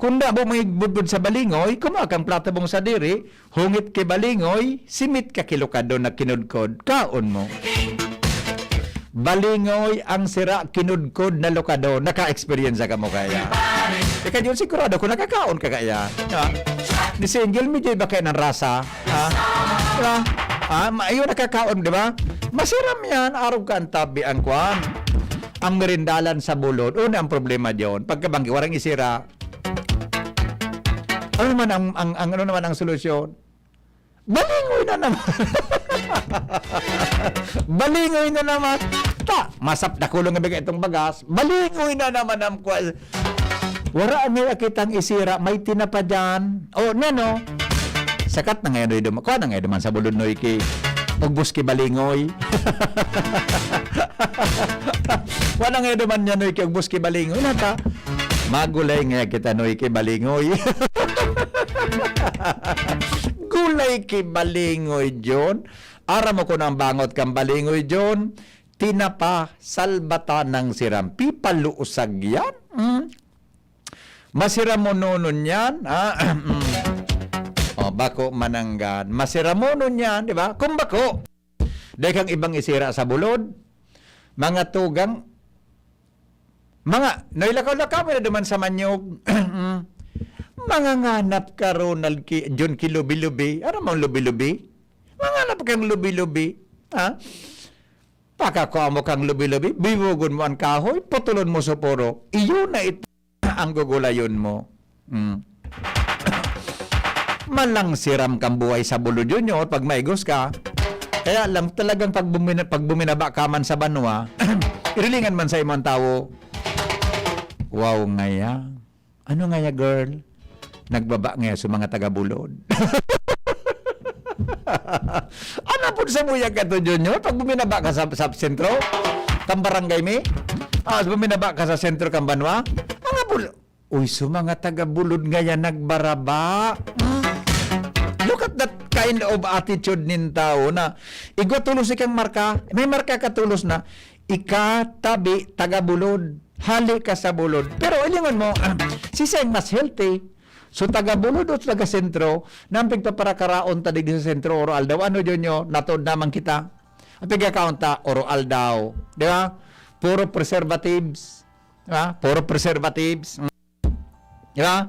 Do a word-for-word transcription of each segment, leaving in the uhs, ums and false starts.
Kung da mo may budbud sa balingoy, kumuha kang plato mong sadiri, hungit ki balingoy, simit ka ki lokado na kinudkod, kaon mo. Balingoy ang sira kinudkod na lokado. Naka-experience ka mo kaya? Ika yun sigurado kung nakakaon ka kaya. Ha? Ni single, medyo iba kaya ng rasa. Ha? Ha? Ha? Ma-, yun nakakaon, di ba? Masiram yan, arog ka ang tabi ang kwan. Ang merindalan sa bulod. Una ang problema diyon. Pagkabanggi, warang isira. Ano naman ang, ang, ang, ano naman ang solusyon? Balingoy na naman. Balingoy na naman. Ta, masap na kulong nga bigay itong bagas. Balingoy na naman ang kwa-, wara niya kitang isira. May tinapa dyan. O, nano? Sakat na ngayon, Doy Duma. Kuha na ngayon naman sa bulod, Noy, ki. Ugbos ki balingoy. Kuha na ngayon naman niya, Noy, ki. Ugbos ki balingoy. Nata? Magulay nga kita, Noy, ki balingoy. Gulay ki balingoy, John. Aram mo ko nang bangot kang balingoy, John. Tinapa, salbata ng siram. Pipaluusag yan. Hmm? Masiramononon yan. Ha? Hmm. O, bako mananggan. Masiramonon yan, di ba? Kung bako, dai kang ibang isira sa bulod. Mga tugang, mga, nailakaw-lakaw mo na duman sa manyog. Mm. Mga nganap ka, Ronald, ki, John, ki lubi-lubi. Ano mang lubi-lubi? Mga nganap kang lubi-lubi. Ha? Pakakua mo kang lubi-lubi, bibugon mo ang kahoy, putulon mo sa puro. Iyo na ito ang gugulayon mo. Mm. Malang siram kang buhay sa bulod, Junior, pag maigos ka. Kaya lang talagang pag bumina-, pag buminaba ka man sa banwa, irilingan man sa imong tawo. Wow, ngaya. Ano ngaya, girl? Nagbaba ngaya sa mga taga-bulod. Ano po sa muyag ka to, Junior? Pag buminaba ka sa, sa sentro, kang barangay mi, ah, buminaba ka sa sentro kang banwa, mga bul-, uy, so mga taga-bulod ngaya nagbaraba. Hmm? Look at that kind of attitude nin tao na igwa tulos ikang marka, may marka ka tulos na, ika, tabi, taga-bulod. Hali ka sa bulod. Pero ilingon mo, si Seng mas healthy. So, taga-bulod o taga-sentro, nang pigpaparakaraon ta digdi sa sentro, oro aldaw. Ano, Junior? Natod naman kita. Ang pigkakaon ta, oro aldaw. Di ba? Puro preservatives. Di ba? Puro preservatives. Mm. Di ba?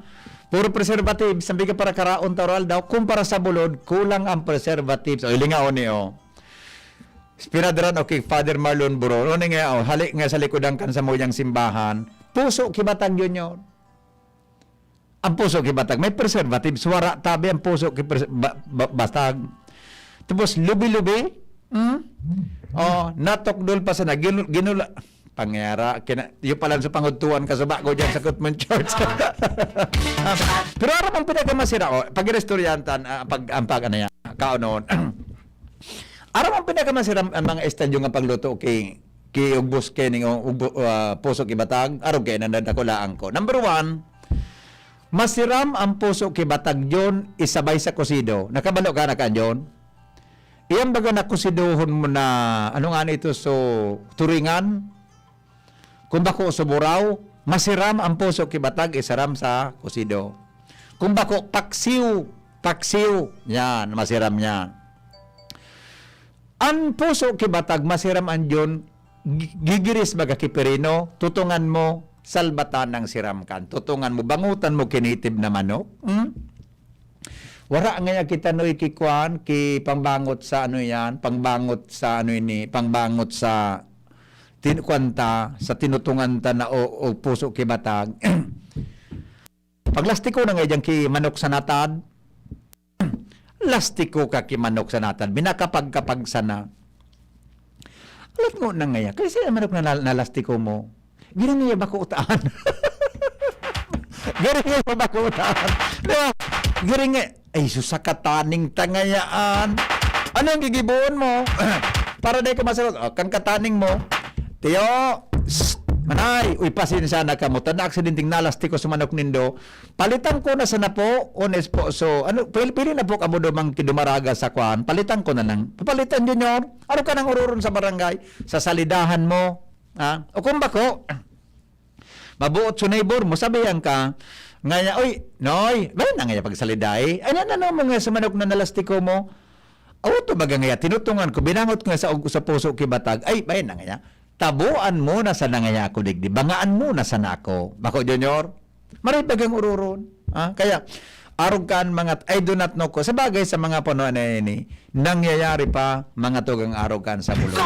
Puro preservatives. Ang pigpaparakaraon ta, oro aldaw. Kumpara sa bulod, kulang ang preservatives. O, ilingaon niyo. Pinadran o kay Father Marlon Buron. Ano nga, oh, hali nga sa likodan kan samuyang simbahan. Puso ki batag, Junior. Ang puso ki batag. May preservative. Suwara tabi ang puso ki pres-, ba-, ba-, batag. Tapos, lubi-lubi. Hmm? Oh, natukdol pa sana. Ginu-, ginula-, pangyara. Kina-, yung pala sa pangudtuan ka sa bako dyan sa Kutmon Church. Pero aram ang pinakamasira, oh, pag-irestoryantan, ah, pag, ang pag, ano yan, kaonon. Aram ang pinakamasira ang mga estadyo nga pagluto ki, ki ugbos ki ning ugbo-, ah, puso ki batag, arog kay nanadakulaan ko. Number one, masiram ang puso ki batag, John, isabay sa kusido. Nakabalo ka na ka, John? Iyan baga na kusidohon mo na, ano nga nito, so, turingan? Kung bako suburaw, masiram ang puso ki batag, isaram sa kusido. Kung bako paksiw, paksiw, yan, masiram yan. Ang puso ki batag, masiram ang Diyon, gi-, gigiris baga ki pirino, tutungan mo, salbatan ng siram kan. Tutungan mo, bangutan mo, kinitib na manok. Hmm? Wara ngaya kita, Noy, ki kwan, ki pangbangot sa ano yan, pangbangot sa ano ini, pangbangot sa tin-, kwan ta, sa tinutungan ta na o, o puso ki batag. Paglastiko na nga dyan ki manok sa natad, lastiko ka ki manok sa natad, binakapag-kapag sana. Alat mo na ngaya, kaya siya manok na nal-, nalastiko mo. Gini ngaya bako utaan. Gini ngaya bako utaan. Di ba? Gini nga, ay, sus, sa kataning tangayaan. Ano ang gigibuon mo? Para di ka masagot. Oh, kang kataning mo, Tiyo, shh, manay, uy, pasensya na kamo. Tan na aksidenteng nalastiko sa manok nindo. Palitan ko na sana po, honest po. So, ano, pili, pili na po kamo dumang kidumaraga sa kwan. Palitan ko na lang. Papalitan, Junior. Ano ka nang ururon sa barangay? Sa salidahan mo. Ha? O kung bako, mabuot sa neighbor mo, sabihan ka, Ngaya, "Uy, Noy, bayan na ngaya pagsaliday. Ay, nanano mo nga sa manok na nalastiko mo?" Auto baga ngaya, tinutungan ko, binangot ko nga sa, sa puso ki batag. Ay, bayan na ngaya. Tabuan mo na sana ngaya ako, digdi. Bangaan mo na sana ako. Bako, Junior? Maray bagang ururon. Ha? Kaya, arog kan mga, I do not know ko. Sa bagay, sa mga panahon na ini, nangyayari pa, mga tugang arog kan sa bulong.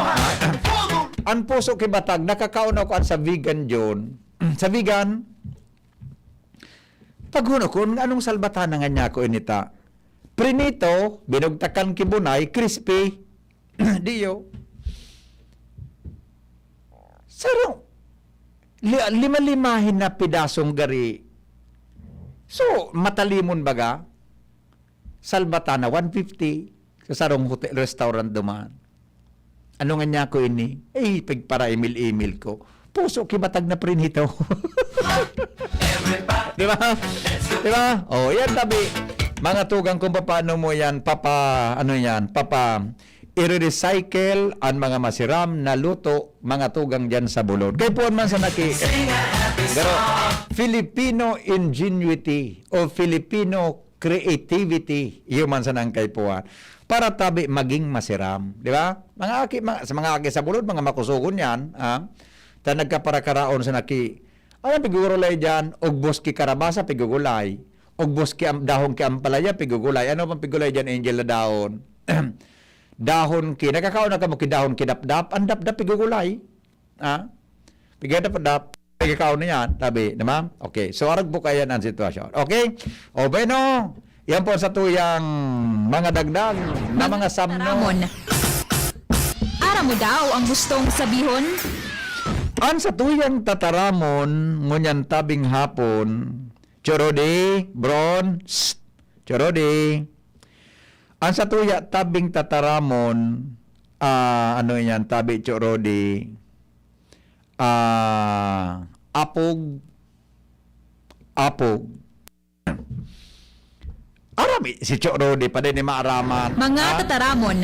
Ang puso ki batag, nakakaon ako at sa vegan, John. Sa vegan, paghunokon nga anong salbatana nga niya ko inita. Prinito, binugtakan ki bunay, crispy. Diyo. Sarong, li-, lima-limahin na pedasong gari. So, matalimon baga, salbatana, one fifty, sa sarong hotel, restaurant duman. Ano nga niya ko ini? Eh, pagpara-email-email ko. Puso ki batag na prinito. Di ba? Di ba? Oh, yan tabi. Mga tugang kung paano mo yan, papa, ano yan, papa, i-recycle ang mga masiram na luto, mga tugang dyan sa bulod. Kay puwan man sa naki, pero Filipino ingenuity o Filipino creativity, iyo man sa nang kaipuhan. Para tabi maging masiram, di ba? Mga aki, mga, sa mga aki sa bulod, mga makusugon yan, ha? Ta nagkaparakaraon sa naki, ano pigugulay dyan? Ugbos ki karabasa, pigugulay. Ugbos ki am-, dahon ki ampalaya, pigugulay. Ano pang pigulay dyan, Angel, na dahon? Dahon ki, nakakaon na kamo ki dahon ki dapdap? Ang dapdap, pigugulay. Ha? Piga dapdap, pigakaon na yan, tabi, di ba? Okay, so arog po kaya ang sitwasyon. Okay? O, bueno, yan po sa tuyang mga dagdag na mga samno. Taramon. Aram mo daw ang gustong sabihon? An sa tuyang tataramon, ngunyan tabing hapon, Chorodi, Bron, shh, Chorodi. An sa tuya tabing tataramon, ah, ano yan, tabi, Chorodi, ah, apog, apog. Arami, si Chorodi pa din ni maaraman. Mga Ha? tataramon.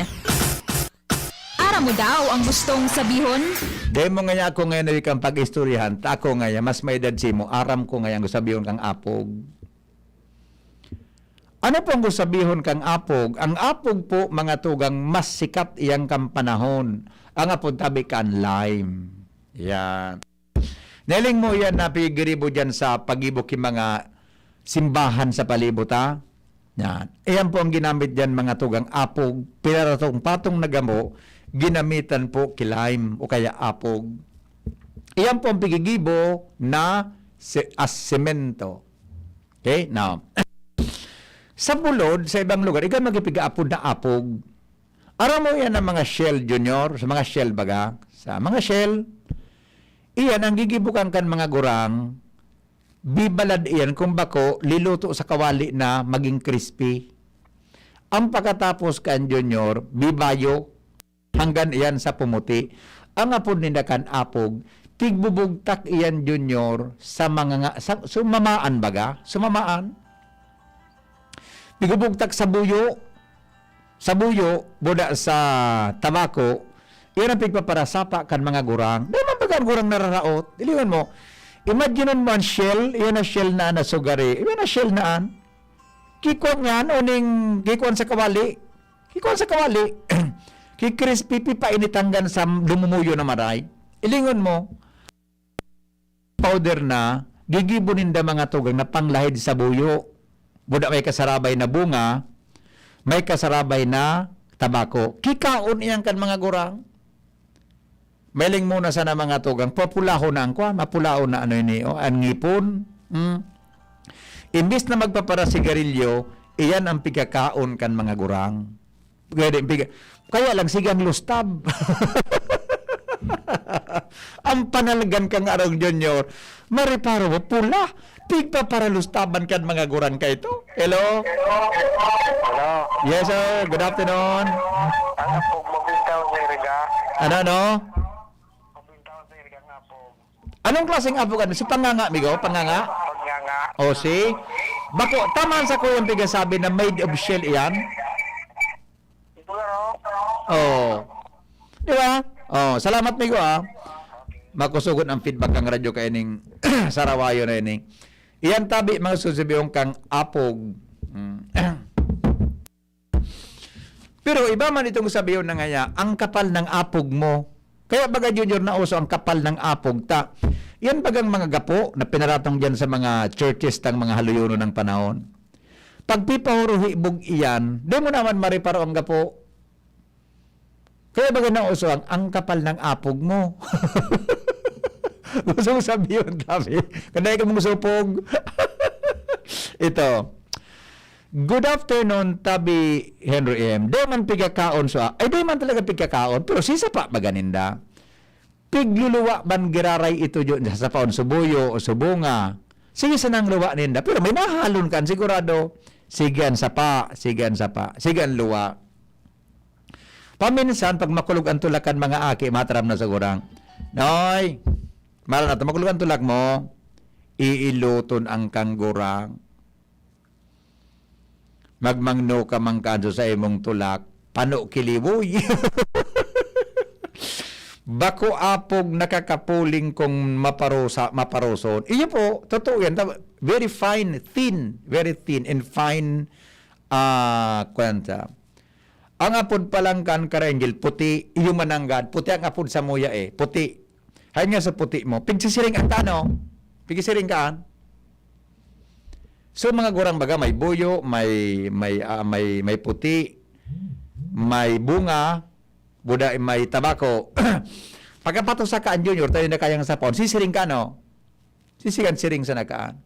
Aram mo daw ang gustong sabihon? Dahil mo ngayon ako ngayon na ikang pag-istoryahan, ta ako ngayon, mas may edad si mo, aram ko ngayon ang sabihon kang apog. Ano po ang gusto sabihon kang apog? Ang apog po, mga tugang, mas sikat iyang kang panahon. Ang apod tabi kan lime. Yan. Nailing mo yan na pigiribo dyan sa pagibo ki mga simbahan sa palibot, ha? Yan. Iyan po ang ginamit dyan, mga tugang apog. Pinaratong-patong na gamo, ginamitan po ki lime o kaya apog. Iyan po ang pigigibo na se-, as semento. Okay? Now, sa bulod, sa ibang lugar, ikaw magipiga apod na apog. Aram mo yan ang mga shell, Junior, sa mga shell baga. Sa mga shell, iyan ang gigibukan kan mga gurang, bibalad iyan kung bako, liluto sa kawali na maging crispy. Ang pagkatapos kan, Junior, bibayo, hanggan iyan sa pumuti. Ang apod ninda kan apog, pigbubugtak iyan, Junior, sa mga nga, sa, sumamaan baga? Sumamaan. Pigbubugtak sa buyo. Sa buyo, buda sa tabako, iyan ang pigpaparasapa kan mga gurang. Di man baga ang gurang nararaot. Ilingon mo, imagine mo ang shell, iyan ang shell na nasugari. Iyan ang shell na an. Kikwan yan, o ning kikwan sa kawali. Kikwan sa kawali. Ki crispy, pipainit hanggan sa lumumuyo na maray. Ilingon mo, powder na, gigibo ninda mga tugang na panglahid sa buyo. Buda may kasarabay na bunga, may kasarabay na tabako. Kikaon iyan kan mga gurang. Mailing muna sana mga tugang, papulahon na ang kwan, mapulahon na ano ini, oh, ang ngipon. Hmm. Imbis na magpaparasigarilyo, iyan ang pigkakaon kan mga gurang. Pwede, pig-, kaya lang, sige ang lustab. Ang panalgan kang Arog Junior, mariparo mo, pula. Pigpaparalustaban kan mga gurang ka ito. Hello? Hello? Yes, sir. Good afternoon. Ang apog, mabintaw sa iriga. Ano, ano? Mabintaw sa iriga ang apog. Anong klaseng apog? Ano? Si panganga, migo? Panganga? Panganga. O, si? Bako, tama sa kuyang pigasabi na made of shell iyan? Siguro. Oh. Di ba? Oh, salamat, migo, ah. Makusugon ang feedback ng radyo kaining sarawayo na ini. Iyan tabi, mga susubihon kang apog. Mm. Pero iba man itong sabihon na ngaya, "Ang kapal ng apog mo." Kaya baga, Junior, nauso ang kapal ng apog ta. Yan bagang mga gapo na pinaratong diyan sa mga churches tang mga haluyonon ng panahon. Pagpipahuruhibog iyan, di mo naman mareparo ang gapo. Kaya baga nauso ang, "Ang kapal ng apog mo." Gusto mong sabihin, tabi. Kanay ka mong supog. Ito. "Good afternoon, Tabi Henry M. Di man pigkakaon sa," ay, di man talaga pigkakaon, pero sisapa baga ninda. Pigluluwa man giraray ito diyon sa sapaon, subuyo o subunga. Sige sanang luwa ninda, pero may nahalon kan sigurado. Sige an sapa, sige an sapa, sige an luwa. Paminsan, pag makulog ang tulak kan mga aki, mataram na sa gurang, "Noy, mara na to, makulog ang tulak mo." Iiloton ang kanggurang. Magmangno ka man kanso sa imong tulak, pano kiliwoy. Bako apog nakakapuling kung maparosa, maparoson. Iyo po, totoo yan. Ta-, very fine, thin, very thin and fine, ah, kwenta. Ang apod pa lang kan Karengil, puti, iyo mananggad. Puti ang apod sa muya eh, puti. Hay nga sa puti mo, pigsisiring ang tano. Pigsisiring ka, ah. So, mga gurang baga, may buyo, may, may, ah, may, may puti, may bunga, buda, may tabako. Pagkapatosa ka, ang junior, tayo na kayang sapon. Sisiring ka, no? Sisigan, siring sa nakaan.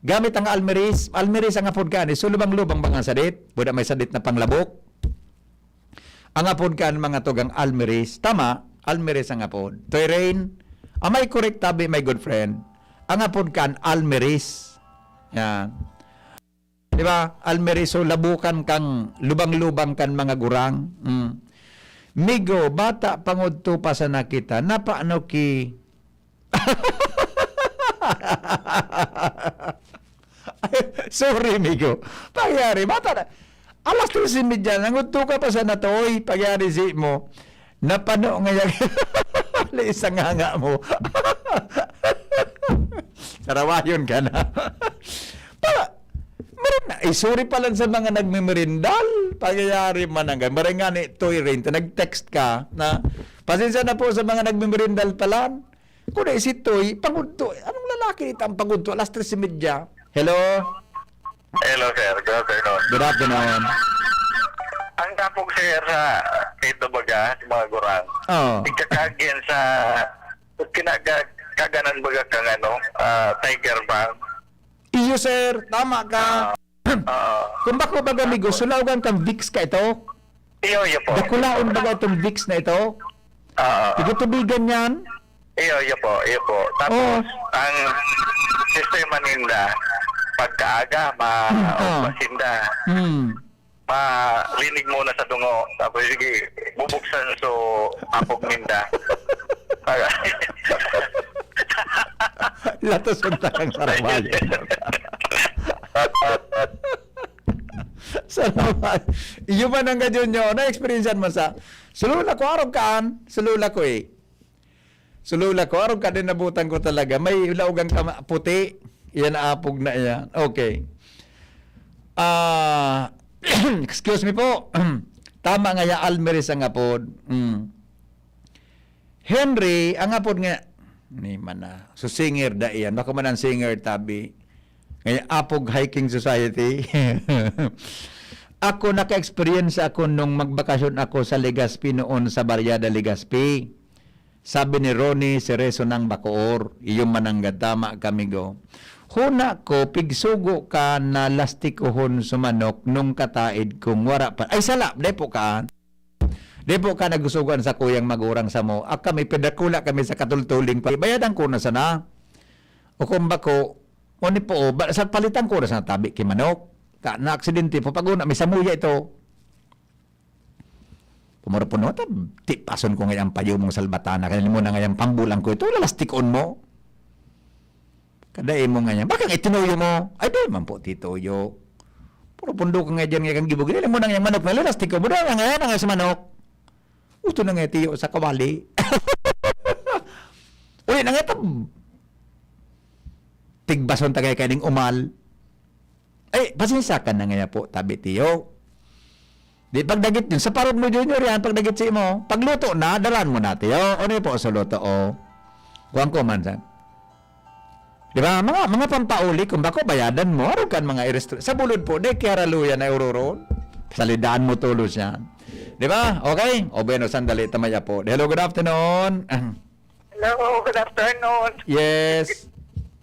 Gamit ang almiris. Almiris ang apod ka, ni so lubang-lubang bang ang sadit? Buda may sadit na panglabok. Ang apod kan mga tugang almiris. Tama, almiris ang apod. Toy Rain, amay correct tabi, my good friend. Ang apod kan almiris. Yan. Di ba? Almiris, so labukan kang lubang-lubang kan mga gurang. Mm. Migo, bata pangudto pa sana kita. Napano ki Sorry, migo. Pangyari, bata na. Alas tres y media, nangudto ka pa sa natoy. Pangyari, si mo. Napano nga yan. Isang hanga mo. Sarawayon ka na. Pa, marin na, eh, sorry pa lang sa mga nagmemerindal. Pangyayari man ang gan-, marin nga ni Toy Rain, nag-text ka na, "Pasensya na po sa mga nagmemerindal pa lang." Kundi si Toy, pangudto. Anong lalaki nito ang pangudto? Alas tres y media. Hello? Hello, sir. Good afternoon. Good afternoon. Ang tapog, sir, sa ito baga, sa mga gurang. Oo. Ikakagyan sa kinaga-, kaganan baga kang ano, ah, Tiger Balm. Iyo, sir. Tama ka. Ah, oo. Kung bako baga, amigo, sulaogan kang Vicks ka ito? Iyo, iyo po. Dakulaon baga itong Vicks na ito? Oo. Tigitubigan yan? Iyo, iyo po, iyo po. Tapos, Oh. ang sistema ninda, pagkaaga, ma-, Hmm, oh. masinda. Hmm. Marinig muna sa dungo. Tapos, sige, bubuksan so apog ninda. Latos ang takang sarabayan. Salamat. Iyo man ang gadyon nyo. Na-experience mo sa, sulula ko, arog kaan. Sulula ko eh. Sulula ko, arog ka din nabutan ko talaga. May laugang kama-, puti. Iyan, apog na iyan. Okay. Ah, excuse me po. Tama nga ya, Almeris ang apod. Mm. Henry, ang apod nga, ni man na. So, singer da iyan. Bako man ang singer, tabi. Ngayon, Apog Hiking Society. Ako, naka-experience ako nung magbakasyon ako sa Legazpi noon, sa Barriada, Legazpi. Sabi ni Ronnie Cerezo ng Bacoor, "Iyo mananggad, tama kami, go." Huna ko, pigsugo ka na lastikohon sa manok nung kataid kong wara pa. Ay, sala, depo ka. Depo ka nagusugan sa kuyang magurang sa mo. Ak kami, pidakula kami sa katultuling pa. Bayadan ko na sana. O kung bako, uni po, o, ba, sa palitan ko na sana tabi ki manok. Ka, na aksidente po, pag una, may samuya ito. Pumurupon mo, ta, tipason ko ngayang payo mong salbatana, kaya mo na ngayang pambulang ko ito, lalastikon mo. Kada imo nga niya, "Bakang itinuyo mo?" "Ay, di man po, tituyo." Purupundo ka nga dyan, nga kang gibog. Dili mo nang yang manok na, lalastikon mo. Dahil nga, nga sa manok. Uto na nga tiyo sa kawali. Uli na nga, tab-, tigbason ta kaya kaining umal. Ay, pasensya ka na ngaya po, tabi tiyo. Di pagdagit yun, sa parod mo, Junior, yan, pagdagit si mo, pagluto na, dalan mo na, tiyo. Ano po sa luto, o? Kuwan ko man, sa. Di ba? Mga, mga pampauli, kung bako, bayadan mo, arog kan mga iresto. Sa bulod po, di kaya raluya na ururol. Salidaan mo tulos yan. Di ba? Okay? O, bueno, sandali, tamaya po. Hello, good afternoon. Hello, good afternoon. Yes.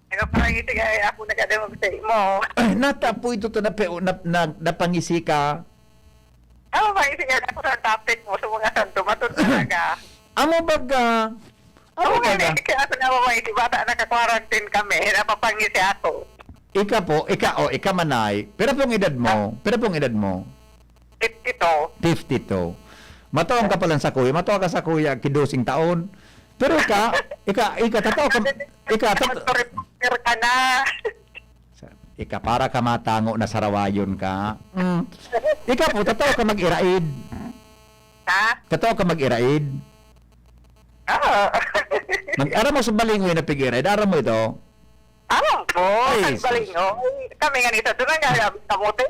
Nagpapangiti kaya ako nagadangog sa imo. Ay, nata po ito to na, na, na, napangisi ka. Ano ba yung siya ako sa topic mo sa mga santo? Matod talaga. Amo baga? Amo Ako nga baga? eh, kaya ako namamangiti. Bata naka-quarantine kami. Napapangiti ako. Ika po, ika, o, ika manay. Pero pong edad mo? Pero pong edad mo? Ito. fifty-two. Mataong ka palang sakuya. Matawa ka sakuya, kidosing taon. Pero ika, ika, ika, tataw ka, ika, tataw, Reporter ka na. ika, para ka matango na sarawayon ka. Mm. Ika po, tataw ka mag-iraid. Ha? Tataw ka mag-iraid. Oo. Mag-, aram mo sa balingoy na pig-iraid. Aram mo ito? Alam ko. Ay, Ay, baling, oh. Ay, kami nga nito, doon ang gagamit kamote.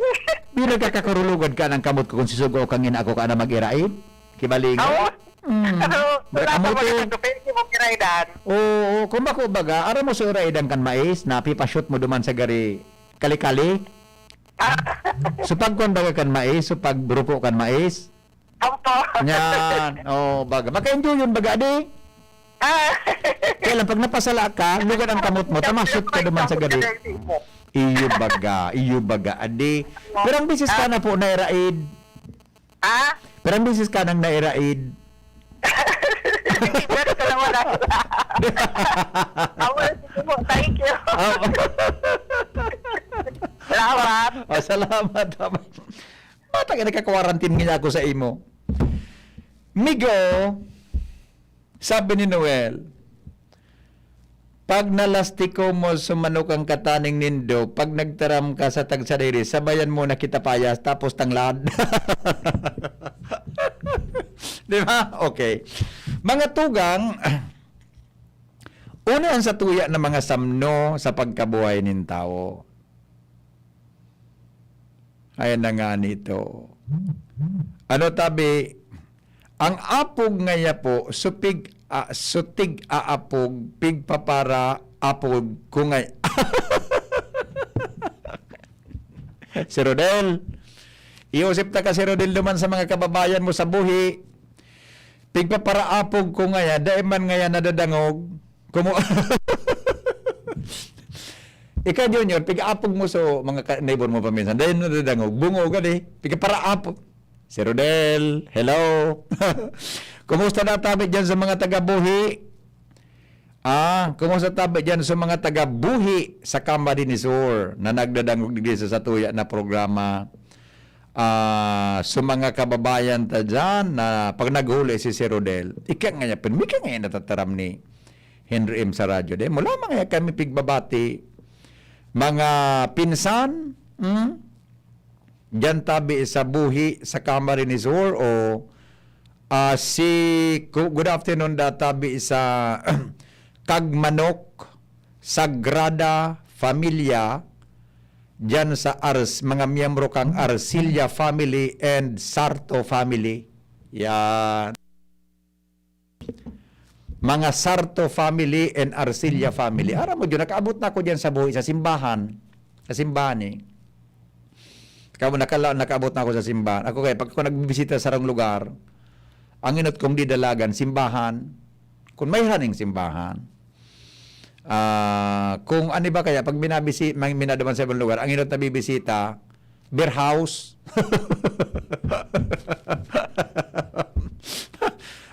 Di nagkakakarulugan ka ng kamot ko kung sisugo kang ina ako ka na mag-iraid? Kibalingoy? Oo. Mm. Ano, Ba't wala kamote? Mga tupin, hindi mo kinaidan. Oo, kung bako baga, aram mo sa iraidan kan mais, na pipashoot mo duman sa gari kali-kali? Ah, So pagkuan baga kan mais, so pagburuko kan mais? Ampo. Yan, oh, baga. Maka-enjoy yun baga, di? Ah. Kaya lang, pag napasala ka, lugad ang kamot mo, tamashoot ka duman sa gari. Iyo baga, iyo baga, adi. Pero ang bisis ka na po nairaid. Ha? Pero ang bisis ka nang nairaid. Hindi, pero ka naman ako. Ako na po. Thank you. Ah, Salamat. oh, salamat. Mata ka nagka-quarantine nga ako sa imo. Migo, sabi ni Noel, pag nalastiko mo sumanok ang kataning nindo, pag nagtaram ka sa tagsadiri, sabayan mo na kita payas, tapos tanglad. Di ba? Okay. Mga tugang, una ang satuya na mga samno sa pagkabuhay nin tawo. Ayan na nga nito. Ano tabi? Ang apog ngaya po, supig, ah, sutig aapog, pigpapara apog kungay. Si Rodel. Iusip ta ka si Rodel duman sa mga kababayan mo sa buhi. Pigpaparaapog ko ngaya, dai man ngaya nadadangog. Kumu-, Ikaw, Junior, pig-apog mo sa mga ka-, neighbor mo paminsan. Dai nadadangog. Bungo ka di. Pigpaparaapog. Si Rodel, hello. Kumusta na tabi dyan sa mga taga-Buhi? Ah, kumusta tabi dyan sa mga taga-Buhi sa Camarines Sur na nagdadangog digdi sa satuya na programa? Ah, sa mga kababayan ta dyan na pag naghuli si Sir Rodel, ika nga niya, pero ika nga niya natataram ni Henry M sa radyo. Di, mula mga kami pigbabati, mga pinsan, hmm? Diyan tabi sa Buhi sa Camarines Sur o, ah, si, ku-, good afternoon da tabi sa Kagmanok, Sagrada Familia, diyan sa Ars-, mga miyembro kang Arcilla family and Sarto family. Yan. Mga Sarto family and Arcilla family. Aram mo, Jun, nakaabot na ako diyan sa Buhi, sa simbahan. Sa simbahan eh. Kamo, nakala-, nakaabot na ako sa simbahan. Ako kaya, pag ako nagbibisita sa sarong lugar, ang inot kong didalagan, simbahan. Kung may haning simbahan. Ah, kung ano ba kaya, pag binabisi-, may minaduman sa ibang lugar, ang inot na bibisita, beer house.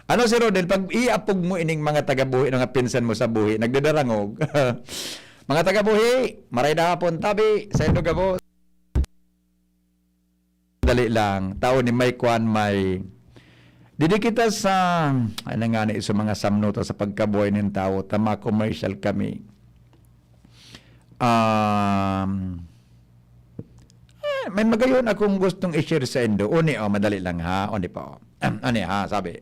Ano, Sir Rodel, pag iapog mo ining mga taga-Buhi, mga pinsan mo sa Buhi, nagdadarangog. Mga taga-Buhi, maray na hapon, tabi, sa indo gabos. Dali lang, tao ni may kwan, may, didi kita sa, ano nga ni, sa mga samnuta sa pagkabuhay ng tao, tama commercial kami. Um, eh, may magayon akong gustong i-share sa indo. Uni, oh, madali lang ha. Uni po. Uni ha, sabi.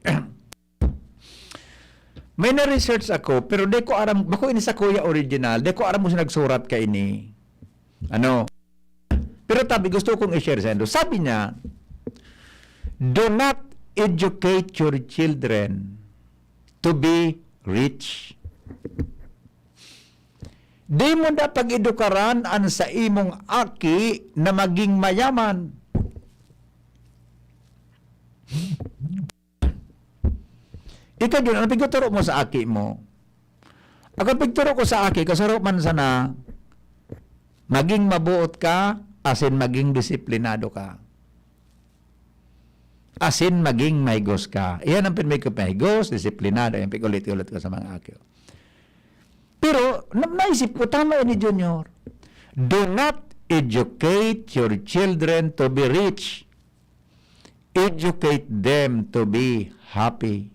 May na-research ako, pero di ko aram, bako ini sa kuya original, di ko aram kung sino nagsurat ka ini. Ano? Pero tabi, gusto kong i-share sa inyo. Sabi niya, "Do not educate your children to be rich." Di mo na pag-edukaran an sa imong aki na maging mayaman. Ika, Jun, ano pigtuturo mo sa aki mo? Ako pigturo ko sa aki ko, saro man sana, maging mabuot ka, asin maging disiplinado ka. Asin maging mahigos ka. Iyan ang pinmay ko, mahigos, disiplinado, yung pig-ulit-ulit ko sa mga aki. Pero, na- naisip ko, tama ni Junior. Do not educate your children to be rich. Educate them to be happy.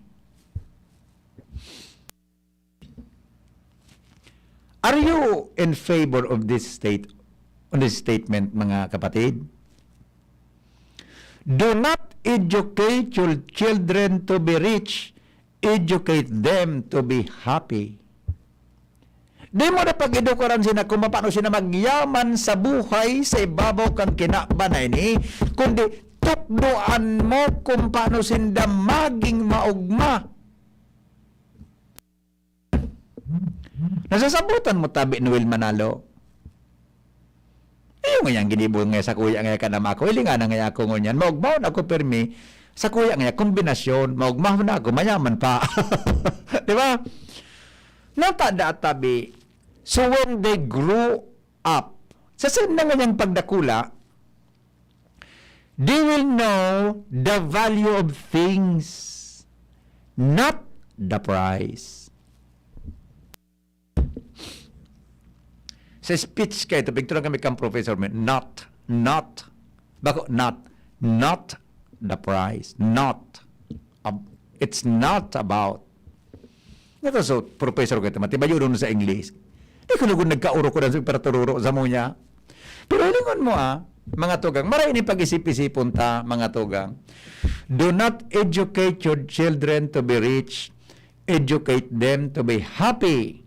Are you in favor of this state, on this statement, mga kapatid? Do not educate your children to be rich. Educate them to be happy. Di mo na pag-edukaran sina kung paano sina magyaman sa buhay sa ibabaw kan kinaban na ini, kundi tukdoan mo kung paano sinda maging maugma. Nasasabutan mo tabi, Noel Manalo? Iyo nga yang ginibo nga sa kuya nga kanama ako, hilinga na nga ako ngunyan. Maugmaon ako, permi. Sa kuya nga, kombinasyon. Maugmaon na ako, mayaman pa. Di ba? Natada tabi. So when they grow up, sa senda nga niyang pagdakula, they will know the value of things, not the price. Sa speech kaito, pigturan kami kang professor mi, not, not, bako, not, not the price, not, ab- it's not about. Nata so, professor kaito, matibayo doon sa English. Di ko lugod nagkauro ko dan sa pagpatururo sa mo niya. Pero hilingon mo, ah, mga tugang, maray ni pag-isip-isipon ta, mga tugang. Do not educate your children to be rich. Educate them to be happy.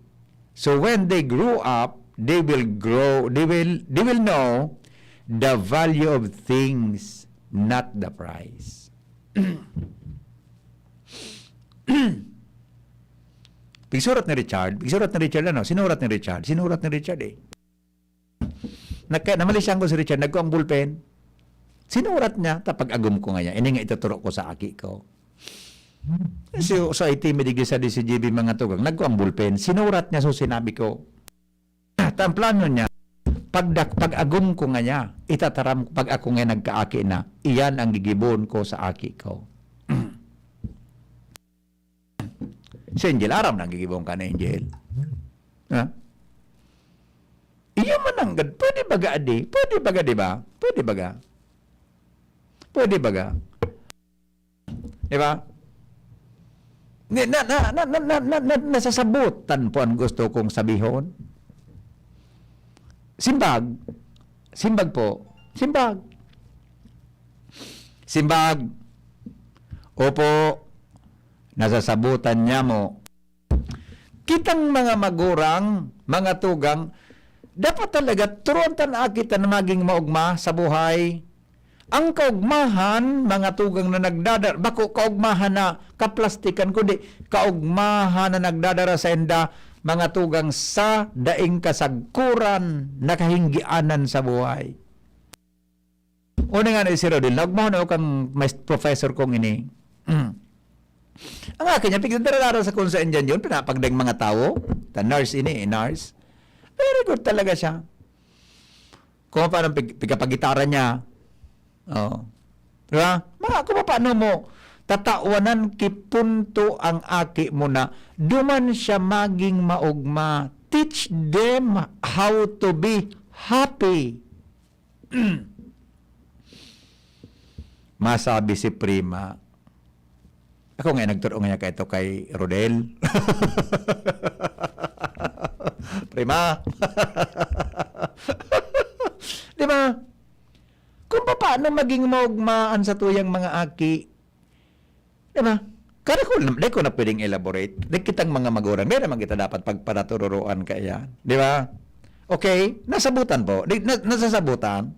So when they grow up, they will grow, they will, they will know the value of things, not the price. Pigsurat ni Richard, pigsurat ni Richard, ano? Sinurat ni Richard, sinurat ni Richard eh. Nagka-, namalisyan ko si Richard, nagkuang ballpen. Sinurat niya, tapag-agom ko ngayan. Ini nga ituturo ko sa aki ko. So, sa I T, may digdi sa D C G B, mga tugang, nagkuang ballpen. Sinurat niya, so sinabi ko, ta ang plano niya, pag dak-, pag-agom ko ngaya, itataram, pag ako nga nagkaaki na, iyan ang gigibon ko sa aki ko. Si Angel, aram na ang gigibon ka na, Angel. Ha? Iyo man ang gad-, pwede baga, adi? Pwede baga, di ba? Pwede baga? Pwede baga? Di ba? Ni-, na, na, na, na, na, na, na, nasasabutan po ang gusto kong sabihon. Simbag. Simbag po. Simbag. Simbag. Opo. Nasasabutan niya mo. Kitang mga magurang, mga tugang, dapat talaga turuan ta na kita na maging maugma sa buhay. Ang kaugmahan, mga tugang na nagdadar-, bako kaugmahan na kaplastikan, kundi kaugmahan na nagdadara sa inda, mga tugang, sa daing kasagkuran na kahinggianan sa buhay. O na nga na si Rodel, naugmahan ako kang mas-, professor kong ini. Ang akin niya, pigdadara sa kung saan dyan yun, pinapagdang mga tao. Ta nurse ini, eh, nurse. Very good talaga siya. Kung paano pig-, pigkapagitara niya. Oh. Di ba? Mga kung paano mo, tatawanan ki punto ang aki mo na duman siya maging maugma. Teach them how to be happy. Masabi si Prima, ako nga nagturo nga niya kaito kay Rodel. Prima. Di ba? Kung paano maging maugma an satuyang mga aki, di ba? Pero kung, di ko na pwedeng elaborate. Di kitang mga magurang, di naman kita dapat pagparatururuan kaya. Di ba? Okay? Nasabutan po. Di, na, nasasabutan.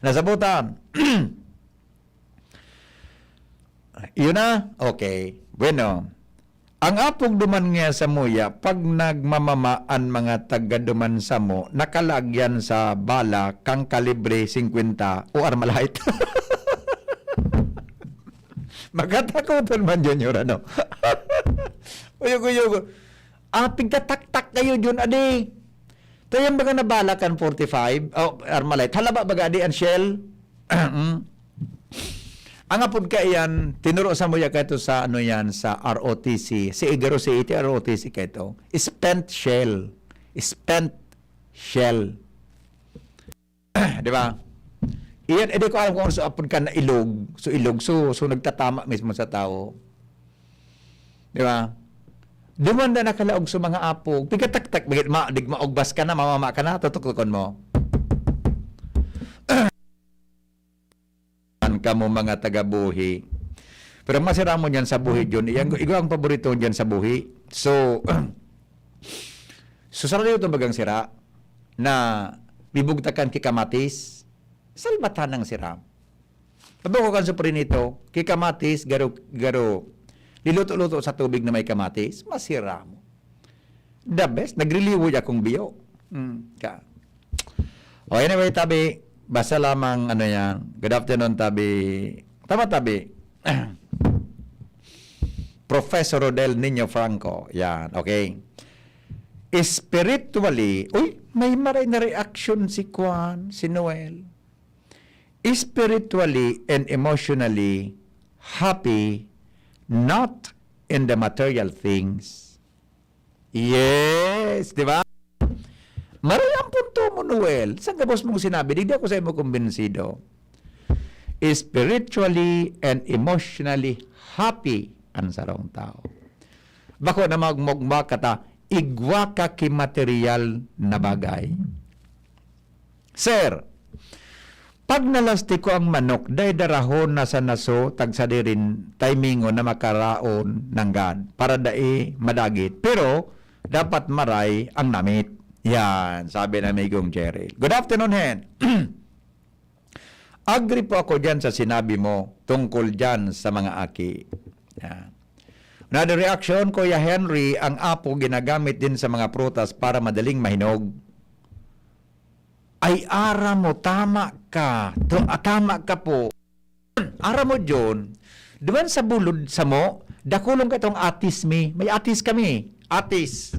Nasabutan. Yun na? Okay. Bueno. Ang apog duman nga samuya, pag nagmamama an mga taga duman samo, nakalaag yan sa bala kang kalibre singkwenta o Armalite. Magkatakoton man, Junior, ano? Uyog-uyog. Ah, pigtataktak kayo, Jun, adi. Tayan baga na bala kan forty-five? Oh, Armalite. Halaba baga, adi, ang shell? Mm. Ang apod kaiyan, tinuro sa muya kaito sa, ano yan, sa R O T C. Si Igaro, si iti R O T C kaito. Spent shell. Spent shell. Di ba? Iyan, edi ko alam kung ano sa apod ka na ilog. So, ilog. So, so nagtatama mismo sa tao. Di ba? Dumanda na kalaog sa mga apog. Pigataktak, bigit ma, digma, ugbas ka na, mamama ka na, tutuktukon mo. An kamo mga taga-Buhi. Pero masiramon yan sa Buhi, Jun. Iyang, igwa ang paborito dyan sa Buhi. So, so sarado ito bagang sira na bibugtakan ki kamatis, salbatan ng sira. Pabako kan suprinito, ki kamatis, garo, garo, liluto-luto sa tubig na may kamatis, masira mo. The best, nagriliwoy akong biyo. Mm, ka. O, anyway, tabi, basta lamang, ano yan. Good afternoon, tabi. Tama, tabi. Professor Rodel Niño Franco. Yan, okay. Spiritually, uy, may maray na reaction si Kwan, si Noel. Spiritually and emotionally happy, not in the material things. Yes, di ba? Maray ang punto mo, Noel. Sa gabos mong sinabi, di, di ako sa imo kumbinsido. Spiritually and emotionally happy ang sarong tao. Bako na magmugma kata, igwa ka ki material na bagay. Sir, pag nalastiko ang manok, dai darahon na sa naso, tagsadirin, timingon na makaraon nanggad, para dai madagit. Pero, dapat maray ang namit. Yan, sabi ng amigong Jerry. Good afternoon, Hen. Agree po ako dyan sa sinabi mo tungkol dyan sa mga aki. Yan. Another reaction, Kuya Henry, ang apo ginagamit din sa mga prutas para madaling mahinog. Ay, aram mo, tama ka. To, ah, tama ka po. Aram mo, John, duman sa bulod samo, dakulong ka itong atis mi. May atis kami. Atis.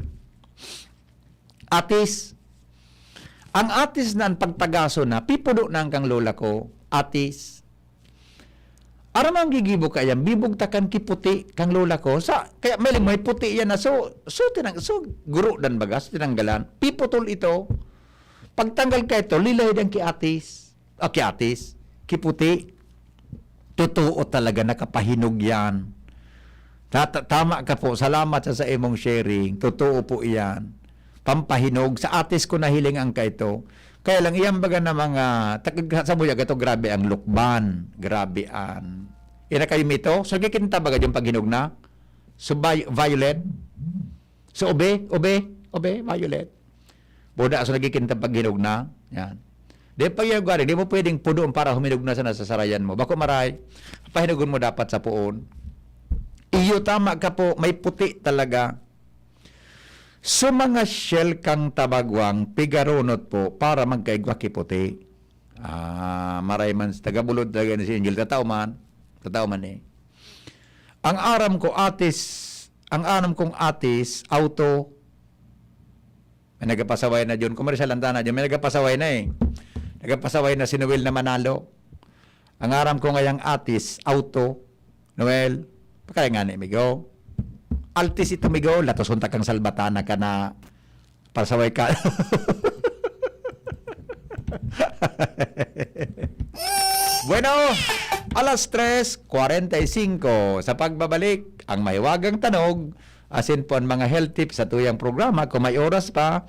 Atis. Ang atis na ang pagtagaso na, pipudo na ang kang lola ko. Atis. Aram ang gigibo kaya, bibugtakan ki puti kang lola ko. Sa, kaya may, may puti yan na so, so, tinang, so, gurudan baga, so, tinanggalan. Piputol ito. Pagtanggal ka ito, lilahid ang kiatis. Ah, kiatis. Kiputi. Totoo talaga, nakapahinog yan. Tata-, tama ka po. Salamat sa, sa imong sharing. Totoo po iyan. Pampahinog. Sa atis ko nahiling ang kaito. Kaya lang, iyan baga na mga, tag-, sa buyag ito, grabe ang lukban. Grabe ang, ina kayo mito? So, gikinta baga yung paghinog na? So, vi-, violet? So, ube, ube, ube, violet. Buda, so, nagikinta paghinog na. Yan. Di pa yung gari, di mo pwedeng pudoon para huminog na sana sa sarayan mo. Bako maray, pahinugon mo dapat sa puon. Iyo, tama ka po, may puti talaga. So, mga shell kang tabagwang, pigarunot po para magkaigwa ki puti. Ah, maray man, taga-Bulod talaga ni si Angel. Tatao man. Tatao man eh. Ang aram ko, atis, ang aram kong atis, auto. May nagapasaway na dyan. Komersyal ang tana dyan. May nagapasaway na eh. Nagapasaway na si Noel na Manalo. Ang aram ko ngayang atis, auto. Noel, pakaya nga ni, migo. Altis ito, migo. Latos unta kang salbatana ka na pasaway ka. Bueno, alas tres kwarenta y cinco. Sa pagbabalik, ang mahiwagang tanog, asin po ang mga health tips sa tuyang programa. Kung may oras pa,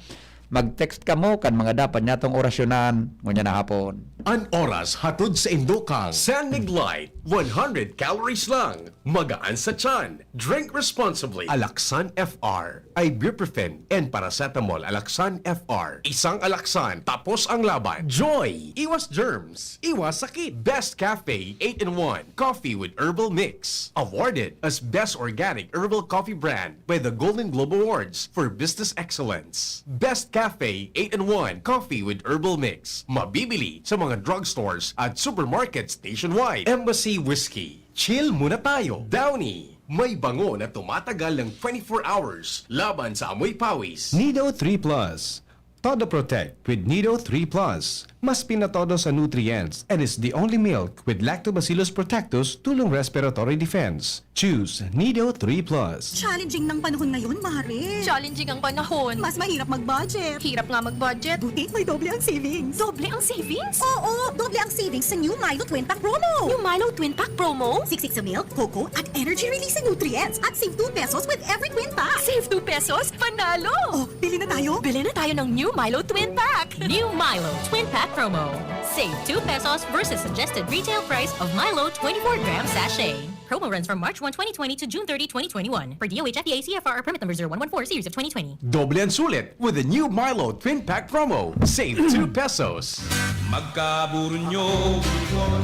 Mag-text kamo kan mga dapat nyatong orasyonan ngunyan na hapon. An oras hatod sa indokang San Mig Light, one hundred calories lang. Magaan sa tiyan. Drink responsibly. Alaxan F R, ibuprofen, and paracetamol. Alaxan F R. Isang Alaxan, tapos ang laban. Joy! Iwas germs. Iwas sakit. Best Cafe eight-in-one. Coffee with herbal mix. Awarded as Best Organic Herbal Coffee Brand by the Golden Globe Awards for Business Excellence. Best Cafe eight-in-one Coffee with Herbal Mix. Mabibili sa mga drugstores at supermarkets nationwide. Embassy Whiskey. Chill muna tayo. Downy. May bango na tumatagal ng twenty-four hours laban sa amoy pawis. Nido three plus. Todo Protect with Nido three plus. Mas pinatodo sa nutrients and is the only milk with Lactobacillus protectus tulong respiratory defense. Choose Nido three plus. Challenging ng panahon ngayon, Mare. Challenging ang panahon. Mas mahirap mag-budget. Hirap nga mag-budget. Buti may doble ang savings. Doble ang savings? Oo, doble ang savings sa new Milo Twin Pack promo. Yung Milo Twin Pack promo? Siksik sa milk, cocoa, at energy releasing nutrients. At save two pesos with every twin pack. Save two pesos? Panalo! Oh, bili na tayo. Bili na tayo ng new Milo Twin Pack! New Milo Twin Pack Promo. Save two pesos versus suggested retail price of Milo twenty-four gram sachet. Promo runs from March one, twenty twenty to June thirty, twenty twenty-one. Per D O H F D A C F R permit number zero one one four series of twenty twenty. Doble ang sulit with the new Milo Twin Pack Promo. Save two pesos. Magkaburunyo, Bicol.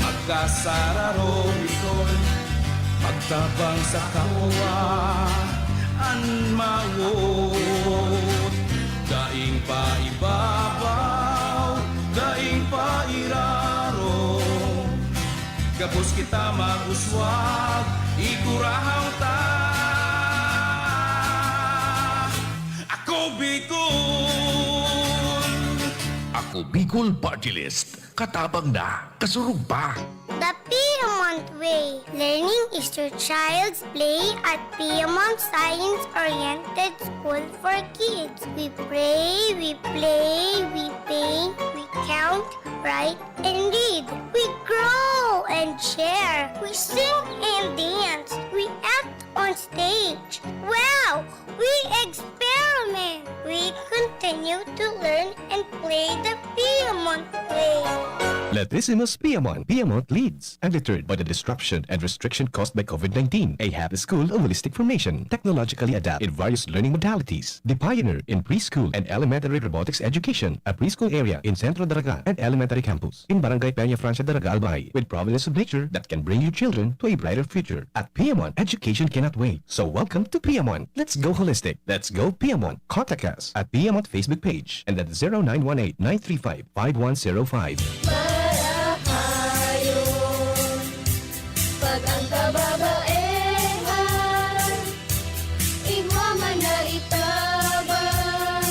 Magkasararo, Bicol. Magtabang sa kapwa, an mawot. Daing paibabaw, daing pairaro. Gabos kita mag-uswag, igurahaw ta. Ako Bicol! Ako Bicol Party List. Katabang na, kasurog pa. The Piamont Way. Learning is your child's play at Piamont Science Oriented School for Kids. We pray, we play, we paint, we count, write, and read. We grow and share. We sing and dance. We act on stage. Wow! We experiment. We continue to learn and play the Piamont way. Lettisimus Piamont. Piamont leads, undeterred by the disruption and restriction caused by COVID nineteen. A happy school of holistic formation, technologically adapted in various learning modalities. The pioneer in preschool and elementary robotics education, a preschool area in Centro Daraga and elementary campus in Barangay Peña Francia Daraga, Albay, with providence of nature that can bring your children to a brighter future. At Piamont, education cannot wait. So welcome to Piamont. Let's go holistic. Let's go Piamont. Contact us at Piamont Facebook page and at zero nine one eight nine three five five one zero five. Marahayon, pag ang kababaehan, igwa man na itabang,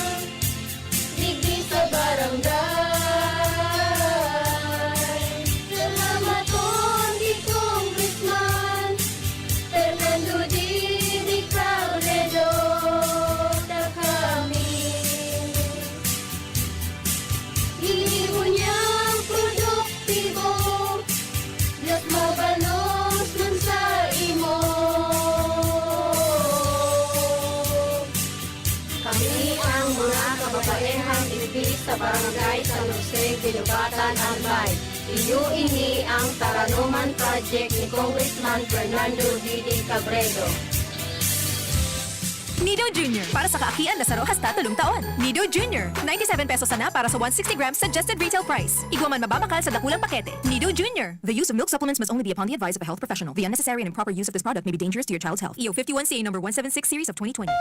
digdi sa barangay. Salamaton ki Congressman Fernando Didi Cabredo, ta kami ginibo niyang produktibo, mas mabalos man sa imo. Kami ang mga kababaehang digdi sa Barangay San Jose, Guinobatan, Albay. Iyo ini ang Taranoman Project ni Congressman Fernando Didi Cabredo. Nido Junior, para sa kaakian na saro hasta tolong taon. Nido Junior, ninety-seven pesos sana para sa one sixty grams suggested retail price. Igwa man mababakal sa dakulang pakete. Nido Junior. The use of milk supplements must only be upon the advice of a health professional. The unnecessary and improper use of this product may be dangerous to your child's health. E O fifty-one C A number one seven six series of twenty twenty.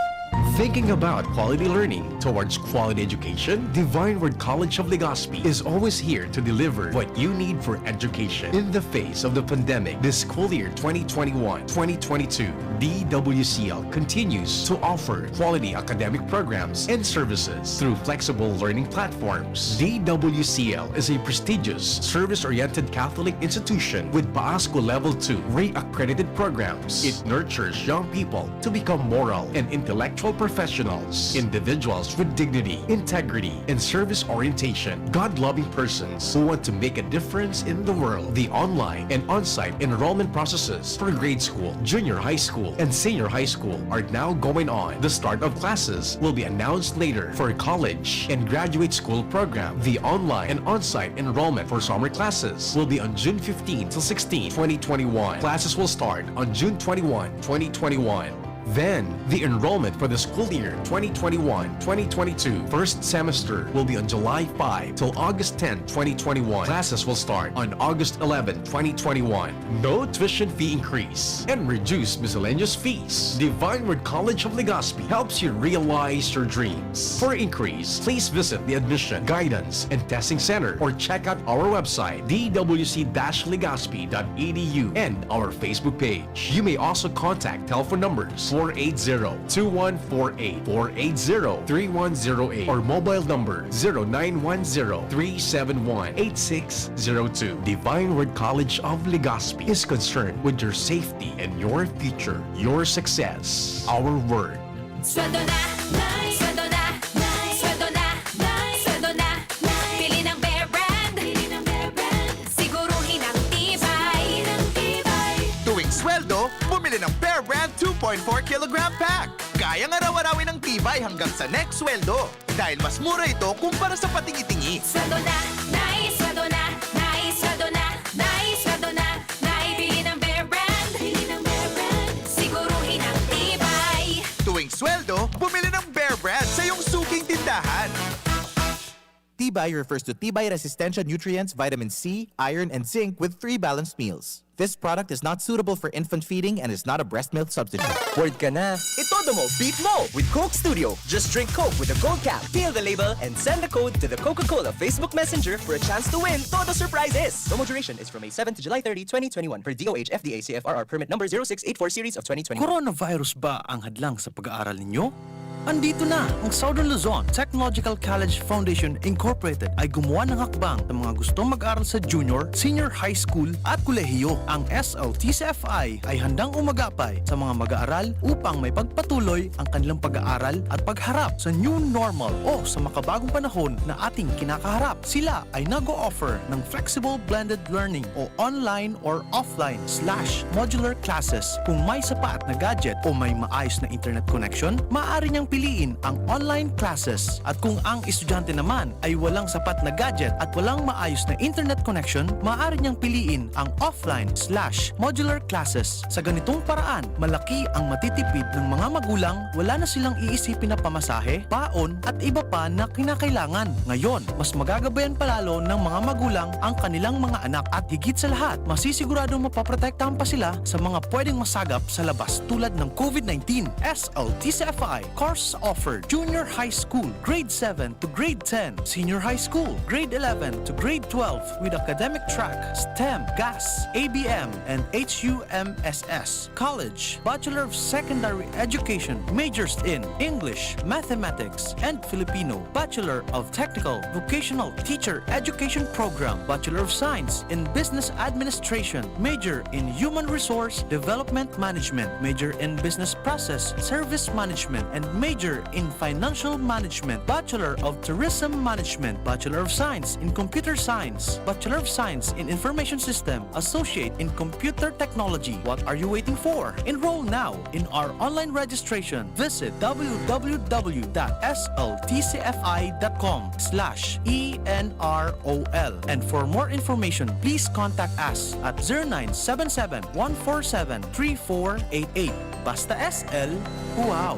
Thinking about quality learning towards quality education? Divine Word College of Legazpi is always here to deliver what you need for education. In the face of the pandemic, this school year twenty twenty-one twenty twenty-two, D W C L continues to offer quality academic programs and services through flexible learning platforms. D W C L is a prestigious, service-oriented Catholic institution with PAASCO Level two Ray accredited programs. It nurtures young people to become moral and intellectual professionals, individuals with dignity, integrity, and service orientation, God-loving persons who want to make a difference in the world. The online and on-site enrollment processes for grade school, junior high school, and senior high school are now going on. The start of classes will be announced later. For college and graduate school program, the online and on-site enrollment for summer classes will be on June fifteen to sixteen, twenty twenty-one. Classes will start on June twenty-one, twenty twenty-one. Then, the enrollment for the school year twenty twenty-one, twenty twenty-two first semester will be on July five till August ten, twenty twenty-one. Classes will start on August eleven, twenty twenty-one. No tuition fee increase and reduced miscellaneous fees. Divine Word College of Legazpi helps you realize your dreams. For inquiries, please visit the Admission, Guidance, and Testing Center or check out our website, d w c dash legazpi dot e d u, and our Facebook page. You may also contact telephone numbers four eight zero, two one four eight, four eight zero, three one zero eight, or mobile number zero nine one zero, three seven one, eight six zero two. Divine Word College of Legazpi is concerned with your safety and your future, your success. Our word. Sweldo na, Nay! Sweldo na, Nay! Sweldo na, Nay! Sweldo na, Nay! Bili ng Bear Brand! Bili ng Bear Brand! Siguruhin ang tibay! Ang tibay! Tuwing sweldo, bumili ng Bear Brand two point four kilogram pack. Kayang araw-arawin ang tibay hanggang sa next sweldo. Dahil mas mura ito kumpara sa patingi-tingi. Sweldo na, Nay! Sweldo na, Nay! Sweldo na, Nay! Sweldo na, Nay! Bili ng Bear Brand! Bili ng Bear Brand! Siguruhin ang tibay! Tuwing sweldo, bumili ng Bear Brand sa iyong suking tindahan. Tibay refers to tibay resistensya nutrients, vitamin C, iron, and zinc with three balanced meals. This product is not suitable for infant feeding and is not a breast milk substitute. Bored ka na? Itodo mo, beat mo with Coke Studio. Just drink Coke with a gold cap, peel the label, and send the code to the Coca-Cola Facebook Messenger for a chance to win Todo Surprises. Promo duration is from May seven to July thirty, twenty twenty-one, per D O H F D A C F R R permit number zero six eight four series of twenty twenty-one. Coronavirus ba ang hadlang sa pag-aaral ninyo? Andito na! Ang Southern Luzon Technological College Foundation Incorporated ay gumawa ng hakbang sa mga gustong mag-aral sa junior, senior high school at kolehiyo. Ang S L T C F I ay handang umagapay sa mga mag-aaral upang maipagpatuloy ang kanilang pag-aaral at pagharap sa new normal o sa makabagong panahon na ating kinakaharap. Sila ay nag-o-offer ng flexible blended learning o online or offline slash modular classes. Kung may sapat na gadget o may maayos na internet connection, maaari niyang piliin ang online classes. At kung ang estudyante naman ay walang sapat na gadget at walang maayos na internet connection, maaari niyang piliin ang offline slash modular classes. Sa ganitong paraan, malaki ang matitipid ng mga magulang, wala na silang iisipin na pamasahe, baon, at iba pa na kinakailangan. Ngayon, mas magagabayan pa lalo ng mga magulang ang kanilang mga anak at higit sa lahat, masisiguradong mapoprotektahan pa sila sa mga pwedeng masagap sa labas tulad ng COVID nineteen. S L T C F I, course offered, Junior High School, Grade seven to Grade ten, Senior High School, Grade eleven to Grade twelve with academic track, STEM, GAS, A B M, and H U M S S. College, Bachelor of Secondary Education, majors in English, Mathematics, and Filipino, Bachelor of Technical Vocational Teacher Education Program, Bachelor of Science in Business Administration, major in Human Resource Development Management, major in Business Process Service Management, and major in Financial Management, Bachelor of Tourism Management, Bachelor of Science in Computer Science, Bachelor of Science in Information System, Associate in Computer Technology. What are you waiting for? Enroll now in our online registration. Visit w w w dot s l t c f i dot com slash e n r o l. And for more information, please contact us at zero nine seven seven, one four seven, three four eight eight. Basta S L, wow!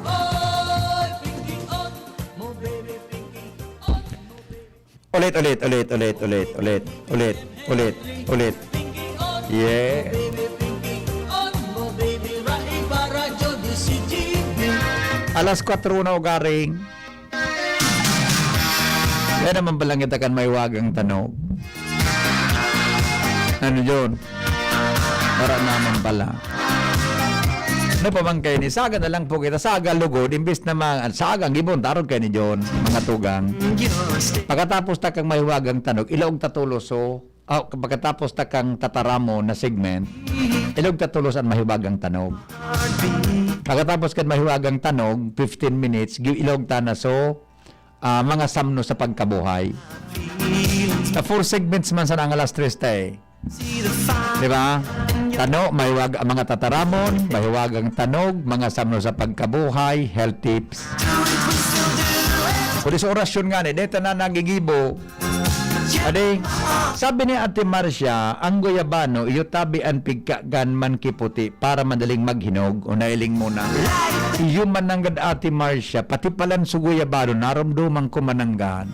Ulit, ulit, ulit, ulit, ulit, ulit, ulit, ulit, ulit. Yeah. Alas kwatro na ugaring. Kaya naman palang kita kan may wagang tanog. Ano yun? Para naman pala. Ano pa man kayo ni? Saga na lang po kita. Saga lugod, imbis na mga saga ang gibon, tarog kayo ni John, mga tugang. Pagkatapos ta kang mahiwagang tanog, ilaog ta tulos, so, Oh, pagkatapos ta kang tataramon na segment, ilog ta tolos an mahiwagang tanog. Pagkatapos kan mahiwagang tanog, fifteen minutes, gi-, ilog ta na so, ah, mga samno sa pagkabuhay. Sa four segments man sana ang alas tres ta eh. Di ba? Tano, mahiwag-, mga tataramon, mahiwagang tanog, mga samno sa pagkabuhay, health tips. Kundi sa orasyon nga ni, deta na nagigibo. Adi, sabi ni Ate Marcia, ang guyabano, iyo tabi an pigkagan man kiputi para madaling maghinog o nailing muna. Iyo mananggad, Ate Marcia, pati palan sa guyabano, naromdoman ko mananggad.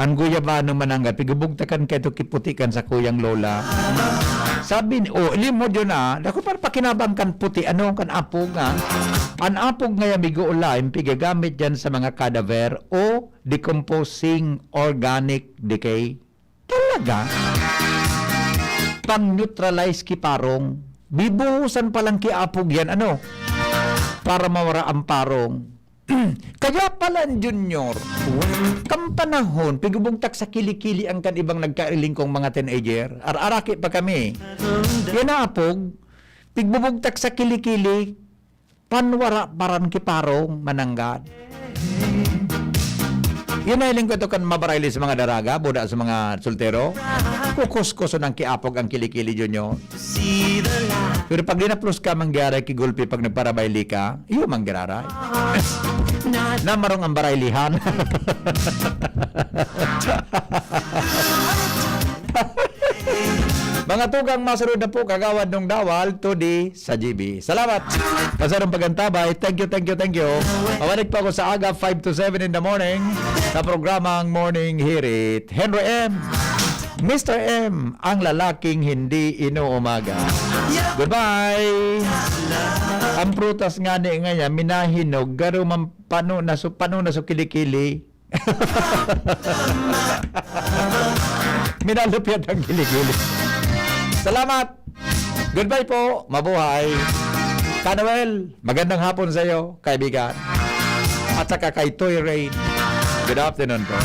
Ang guyabano mananggad, pigubugtakan kaito kiputi kan sakuyang lola. Sabi ni, oh, limod yun ah, dako para pakinabang kan puti, ano, kan apog nga. An apog nga yamigo o lime, pigagamit dyan sa mga cadaver o decomposing organic decay. Talaga? Pang-neutralize ki parong. Bibuhusan palang ki apog yan, ano? Para mawara ang parong. Kaya pala, Junior, kan panahon, pigubugtak sa kili-kili ang kan ibang nagkailing kong mga teenager. Ar-araki pa kami. Yan na apog, pigbubugtak sa kili-kili, panwara paran ki parong mananggad. Yun na hiling ko ito kan mabarayli sa mga daraga, buda sa mga soltero. Kukuskuso ng kiapog ang kili-kili, Junior. Pero pag dinaplos ka, manggiraray ki gulpi pag nagparabayli ka, iyo manggiraray. Na marong ang baraylihan. Mga tugang, masunod na po, Kagawad Nung Dawal, to the sa G B. Salamat sa sarong pagantabay. Thank you, thank you, thank you. Mabalik po ako sa aga, five to seven in the morning, sa programang Morning Hirit. Henry M, Mister M, ang lalaking hindi inuumaga. Goodbye! Ang prutas nga ni ngayon, minahinog, garo man pano na su-, pano na su kilikili. Minalupyat ang kilikili. Salamat! Goodbye po! Mabuhay! Kanuel, magandang hapon sa iyo, kaibigan. At saka kay Toy Rain, good afternoon po.